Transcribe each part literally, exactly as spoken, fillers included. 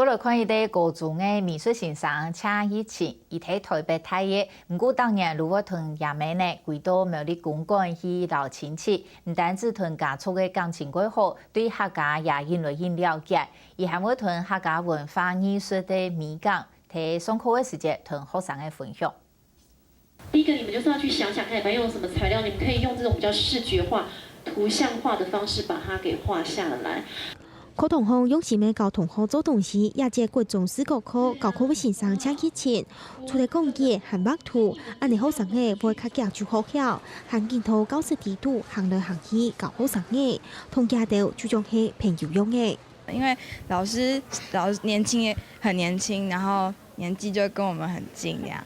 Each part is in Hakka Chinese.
過來看一個高中个美術先生謝一清，佢在台北大學，毋過逐年就會同厥姆仔歸到苗栗公館去摎親戚，毋單止同家族个感情過好，對客家也越來越了解。佢還會同客家文化藝術个美感，在上課个時節同學生仔分享。 第一個，你們就是要去想想看，有沒有什麼材料，你們可以用這種比較視覺化、圖像化的方式把它給畫下來。課堂項用心个教同學做東西，這節國中視覺課教課个先生謝一清，除了講解還畫圖，恁呢學生仔會較遽就學曉，還緊在教室裡肚行來行去教學生仔，同佢兜就像係朋友樣仔。因為老師老師年輕也很年輕，然後年紀就跟我們很近這樣，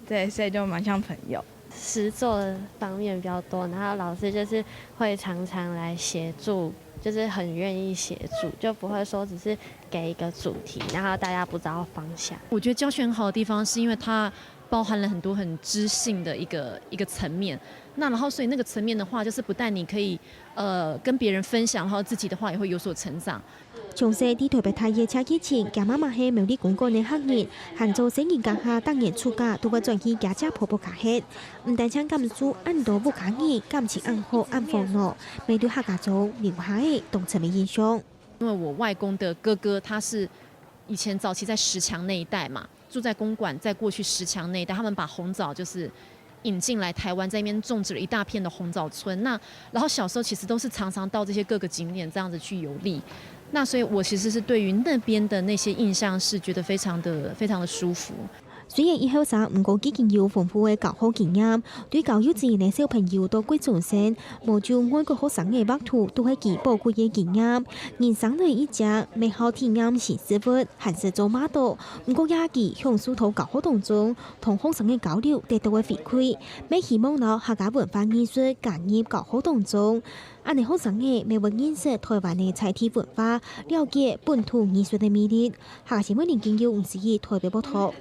對，所以就蠻像朋友。实作的方面比较多，然后老师就是会常常来协助，就是很愿意协助，就不会说只是给一个主题，然后大家不知道方向。我觉得教学很好的地方，是因为它包含了很多很知性的一个一个层面。那然后所以那个层面的话，就是不但你可以呃跟别人分享，然后自己的话也会有所成长。 從細在台北讀个謝一清，厥媽媽係苗栗公館个客人，還做細人該下逐年暑假都會轉去厥姐婆婆該歇。毋單淨感受恁多屋下人感情恁好恁和樂，乜對客家庄留下个當深个印象。因為我外公的哥哥他是以前早期在石牆那一帶嘛，住在公館，在過去石牆那一帶，他們把紅棗就是引進來台灣，在那邊種植了一大片的紅棗村。那然後小時候其實都是常常到這些各個景點這樣子去遊歷。那所以我其實是對於那邊的那些印象是覺得非常的非常的舒服。雖然已後生，毋過既經有豐富个教學經驗，對教幼稚園个小朋友到國中生，無就外國學生个畫圖，都係佢寶貴个經驗。人生來一遭，乜好體驗新事物，還識做麼个。毋過也佢享受在教學當中，同學生个交流得到个回饋，乜希望摎客家文化藝術加入教學當中。恁呢學生仔乜會認識台灣个在地文化，了解本土藝術个魅力。客家新聞林金佑、吳思怡台北報導。